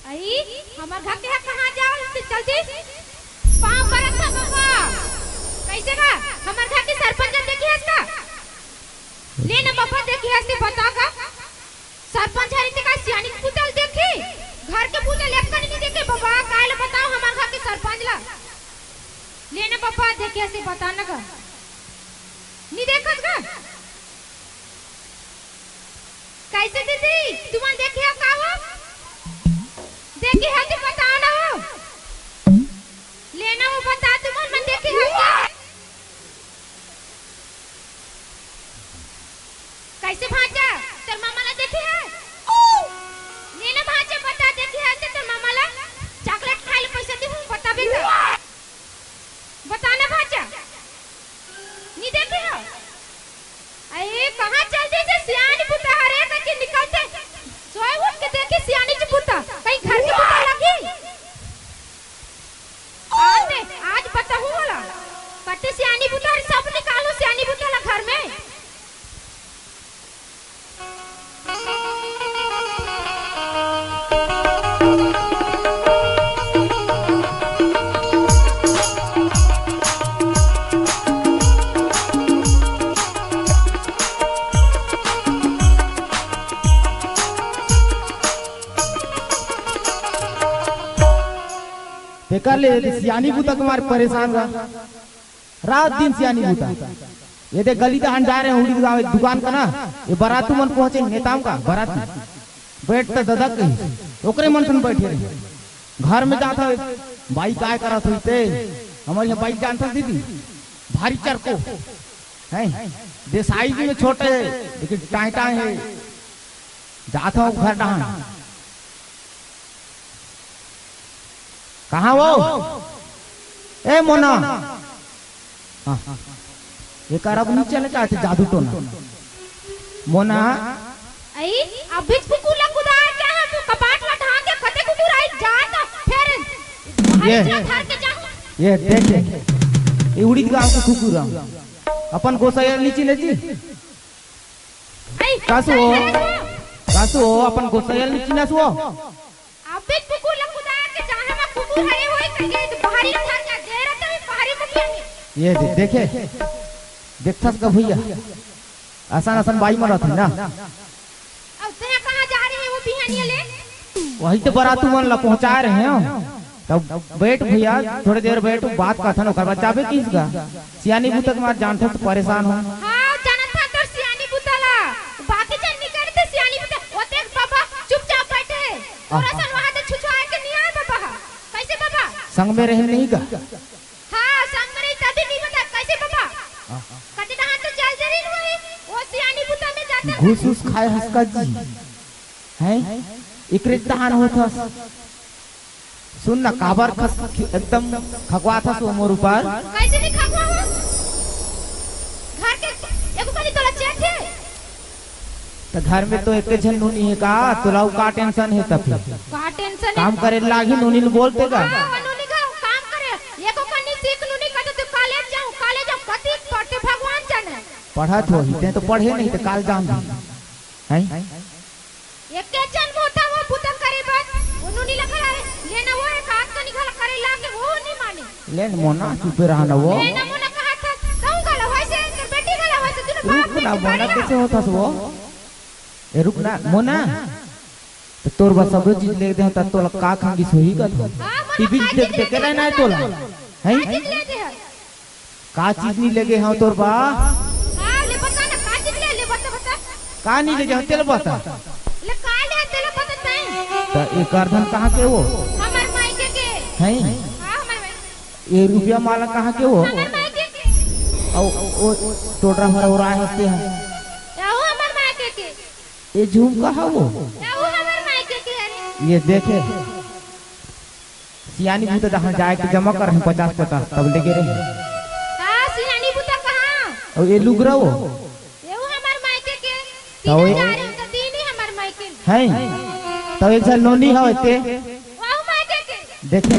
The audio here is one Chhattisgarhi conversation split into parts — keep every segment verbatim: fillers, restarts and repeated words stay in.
अई, हमर घर के ह कहाँ जाओ? जल्दी पाँव परत ह बबा। कैसे का? हमर घर के सरपंच ल देखिहस का? ले न बबा, देखिहस ते बता का? सरपंच हरे ते का सियानी के पुतल देखी? घर के पुतल एक कनी नहीं देखे बबा, काहे ल बताओ हमर घर के सरपंच ल? ले न बबा, देखिहस ते बता न का? नहीं देखत का? कैसे दीदी, तुमन देखे हो का वो? देखे हो तो बताओ ना वो। ले ना वो बता, तुमन मन देखे हो का? कैसे भांचा, तोर मामा ला देखे है? ले ना भांचा, बता, देखे है तो तोर मामा ला चॉकलेट खाए ले पैसा दी हूँ, बता बेटा। बता ना भांचा, नी देखे हो? अरे, कहाँ चल दे जे सियानी पुता हरे, कहीं निकलते। सोए उठ के देखे सियानी जी पुता, कहीं घर के पुता लगी। आते, आज बताहूँ वाला। कते सियानी पुता हरे, सब निकालो सियानी पुता ला घर में। तेकर ले सियानी बुता के मारे परेशान रहा। रात दिन सियानी बूता। ये दे गली दहान जा रहे हैं, उड़ी गाँव एक दुकान का ना, ये बारातू मन पहुँचे, नेताम का बाराती। बैठ त ददक कही, ओकरे मन सन बैठे रहे। घर में जात है, बाई काय करत हुई ते, हमारे यहाँ बाई जानत है दीदी, भारी चरको है, दे साइज में छोटे, लेकिन टाँय टाँय है। जात हूँ घर डहान। कहाँ वो? ए मोना। हाँ। ये कर अब नहीं चले का थे जादू टोना। मोना। आई, अभी कुकुर ला कुदार के हम कपाट ला ढांक के खते कुकुर आई जा तो फिर ये। बाहर चला घर के जाऊं। ये देख, देख। ये उड़ी गाँव के कुकुर हम। अपन गोसाई नीचे ले जी। आई, कासु हो? कासु हो? अपन गोसाई नीचे ना सुओ। अबे कुकुर ला कुदार के चाहे मा कुकुर हरे होई कहिए तो बाहरी घर का दे रहता है, बाहरी मुखिया में। ये दे, देखे? देखथस का भैया? आसान आसान बाई मरत है ना? अब ते कहाँ जा रहे हैं वो बिहानिया ले? वही तो बारातू मन ला पहुँचा रहे हैं। तब बैठ भैया, थोड़ी देर बैठ, बात कथन ओकर बाद जाबे किस का? सियानी बुता के मार जानथस तो परेशान हो। हाँ, जानत था तोर सियानी बुता ला। बाकी जन निकल ते सियानी बुता। ओ देख बाबा, चुपचाप बैठे। थोड़ा सा वहाँ से छुछुआ के नहीं आए बाबा। कैसे बाबा? संग में रहे नहीं का? हाँ, संग में रही तभी नहीं बता। कैसे बाबा? कते डहान तो चल दे रही हुई। वो सियानी बुता में जाता। घूस उस खाए हंस का जी। हैं? एकरे डहान होत हस। सुन ना, काबर खस-, एकदम खकवात हस वो मोर ऊपर। कैसे नहीं खकवा हो? घर के एगो कनी तोला चेक है? तो घर में तो एक झन नूनी है का? तोला का टेंशन है तब फिर? का टेंशन है? काम करे लागी नूनी ने बोलते का? हाँ, वो नूनी का काम करे। एको कनी सीख नूनी कहते तू कॉलेज जाऊँ, कॉलेज जाऊँ, कति पढ़ते भगवान जाने। पढ़त होही, ते तो पढ़े नहीं तो काल जान भी। हैं? एके जन मोटा वो बुता करे बस, उन्होंने लगा है, लेना वो एक हाथ का निकाल करे लागे, वो नहीं माने। लेन मोना, चुपे रहा ना वो। लेना मोना कहा था, तू गला वैसे, तेरे बेटी गला वैसे, तूने बाप रुक ना, बेटी मोना मारा। कैसे होता सो वो? ए, रुक ना, मोना। तोर बर सबो चीज ले दे हंव, त तोला का खंगिस होही कथंव? हाँ, मोला टीवी का देख चीज देख के ले रहना हे दे तोला। हंव? हैं? का चीज ले दे हंव? का चीज नइ लेगे हंव तोर बर? हाँ, ले बता ना, का चीज ले, ले बता, बता। का नइ लेगे हंव, तेला बता। ले का ले, तेला बता तैं। त ए करधन कहाँ के वो? हमर मायके के। हैं? हाँ, हमर मायके। ए रुपया माला कहाँ के वो? हमर मायके के। अउ ओ टोटरा भरा ओराय हस तेहा। या वो हमर मायके के। ए झुमका हा वो? या वो हमर मायके के हरे। ए देखे, सियानी बूता डहन जाय के जमा करहूं पचास पचास, तब लेगे रहे। हाँ, सियानी बूता कहाँ? अउ ए लुगरा वो? ये वो हमर मायके के। त वो सीधा जा रहे हो त तीन ही हमर मायके। हैं? त एक साल नोनी हवय ते? वो मायके के। देखे,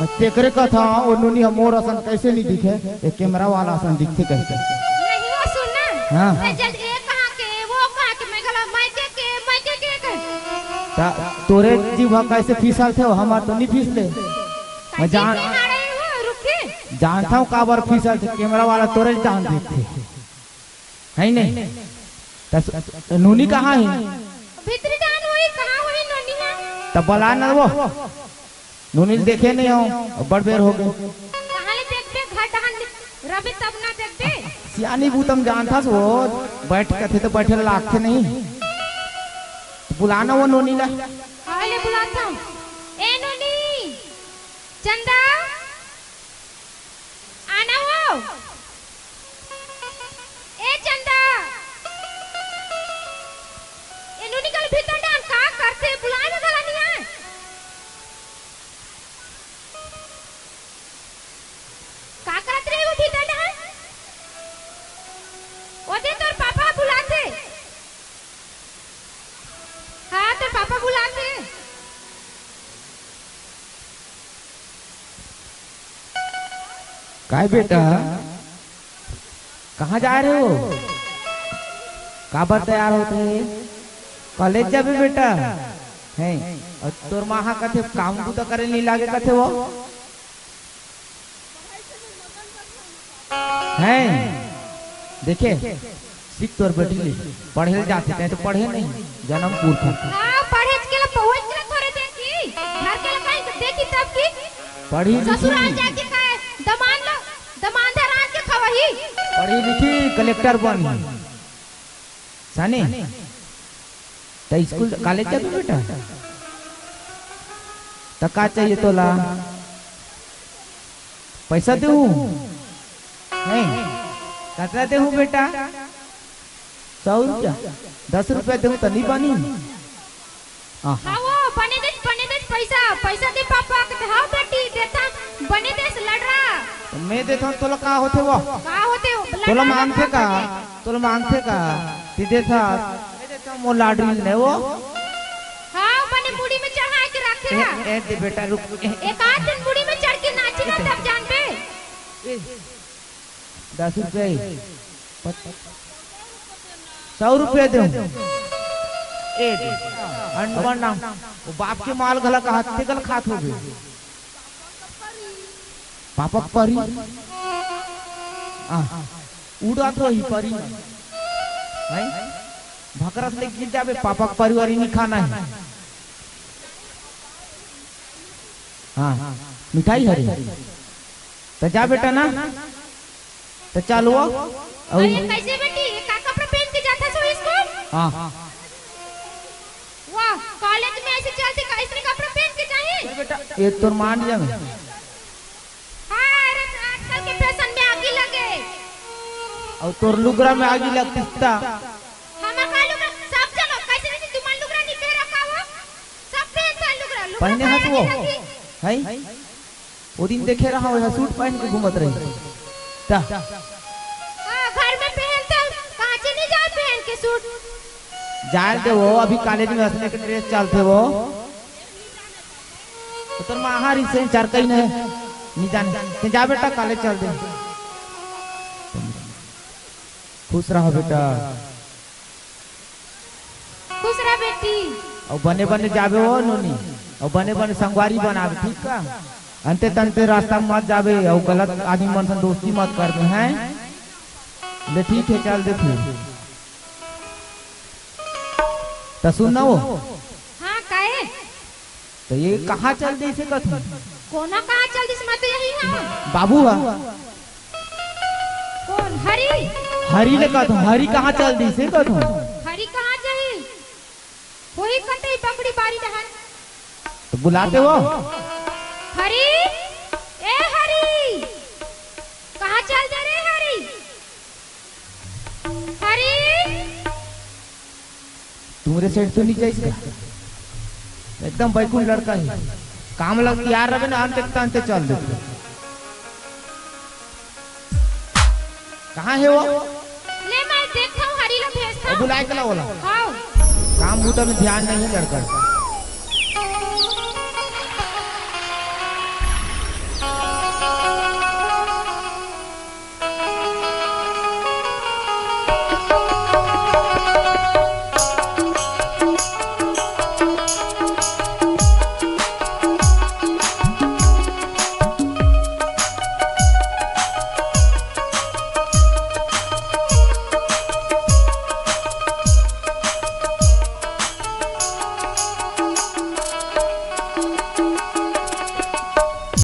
मैं तेकरे कथंव, वो नोनी ह मोर असन कइसे नइ दिखे, ए कैमरा वाला असन दिखथे कहिके। नहीं, वो सुन ना। हाँ। मैं जल्दी, ये कहाँ के, वो कहाँ के, मैं गला मायके के, मायके के कहे। त तोरे जीभ कइसे फिसलथे, वो हमर तो नइ फिसले। मैं जान- कइसे हाड़े हो, रुके। जानथंव काबर फिसलथे, कैमरा वाला तोरे जान देखथे। है नहीं? त नोनी कहाँ हे? भीतरी जान होही, कहाँ होही नोनी हा? त बला न वो। नोनी ल देखे नइ हंव, अब्बड़ बेर होगे। कहाँ ले देखबे, घर डहन रबे तब ना देखबे। सियानी बूता म जानथस वो, बइठ कथे त बइठे ल लागथे नहीं। त बुला न वो नोनी ला। हाँ, ले बुलाथंव। ए नोनी, चंदा, आना वो। ए चंदा, ए नोनी कल भीतर डहन का करथे, बुलाय में घला नइ आय। का करत रहे वो भीतर डहन? ओदे तोर पापा बुलाथे। हाँ, तोर पापा बुलाथे। काय बेटा, कहाँ जा रहे हो? काबर तैयार होत हे? कॉलेज जाबे बेटा। हैं, अउ तोर माँ हा कथे काम बूता करे नइ लागे कथे वो। हैं, देखे, सीख तोर बेटी ले, पढ़े ल जाथे, तैं तो पढ़े नहीं, जनम पुरखा। हाँ, पढ़े के ला, पहुँच के ला थोड़े देखी, घर के ला कहीं देखी तब की। पढ़ी लिखी। ससुराल जाके का दमान लो, दमान धरान के खवाही। पढ़ी लिखी, कलेक्टर बनही। सने, त स्कूल, कॉलेज जाबे बेटा? त का चाहिए तोला? पैसा देहूँ? नहीं। कतरा देहूँ बेटा? सौ रुपया? दस रुपया देहूँ त नइ बनी? आहा। हाँ, वो बने देस, बने देस पैसा, पैसा दे पापा, कहते, "हाँ बेटी, देथंव, बने देस लड़रा।" त मैं देथंव, तोला का होथे वो? का होथे वो? लड़रा तोला मांगथे का? तोला मांगथे का? तैं देथस। मैं देथंव, मोर लाडली ने वो। हाँ, बने मुड़ी में चढ़ा के रखे ए, हा। ए, दे बेटा, रुक। ए, एक आध दिन मुड़ी में चढ़ के नाची ना, तब जानबे। ए, दस रुपया ही। पच-, सौ रुपया देहूँ। ए दे। अनपढ़ ना। वो बाप के माल घला का हत्ते घला खात होबे। पापक परी। आ, उड़त होही परी। हैं? भकरस ले गिर जाबे, पापक परी वरी नइ खाना हे। हाँ, मिठाई हरे। त जा बेटा ना, त चल वो। अउ अरे, कैसे बेटी, ये का कपड़ा पहन के जाथस वो स्कूल? हाँ। वाह, कॉलेज में ऐसे चलथे, कैसे कपड़ा पहन के जाही? ए बेटा, ये तोर मान जा में। हाँ, अरे, आजकल के फैशन में आगी लगे। अउ तोर लुगरा में आगी लगतिस त। हमर का लुगरा, सब चलो, कैसे नहीं तुम्हार लुगरा नहीं पहन रखा हो? सब पहनथे लुगरा, लुगरा पहने हस वो? हैं? ओ दिन देखे रहा, वो सूट पहन के घूमत रही। त हाँ, घर में पहनथे, कहाँ से नहीं जाए पहन के सूट? जाए दे वो, अभी कॉलेज में असने के ड्रेस चलथे वो। त तोर माँ हर इसे चार कहीं नहीं, नहीं जाने। तैं जा बेटा, कॉलेज चल दे। खुश रहा बेटा। खुश रह बेटी। अउ बने बने जाबे हो नोनी, अउ बने बने संगवारी बनाबे, ठीक का? अंते तंते रास्ता में मत जाबे, अउ गलत आदमी मन से दोस्ती मत करबे, हैं? ले ठीक हे, चल दे फिर। त सुन ना वो। हाँ, काहे? त ये कहाँ चल दिस हे कथों? कोन कहाँ चल दिस, मैं तो यही हूँ। बाबू हा। कोन? हरी? हरी ले कथों, हरी कहाँ चल दिस हे कथों? हरी कहाँ जाही? वही कते बकरी बारी डहर। त बुलाते वो। हरी, ए हरी, कहाँ चल दे रे हरी? हरी। तुमरे सेठ तो नहीं जाइस का? एकदम बैकुंठ लड़का हे। काम ला तियार रहे ना, अंते अंते चल दे। कहाँ हे वो? ले, मैं देखता हूँ, हरी ला भेजता हूँ। बुलाए के ला बोला। हाँ। काम बूता में ध्यान नहीं हे लड़का।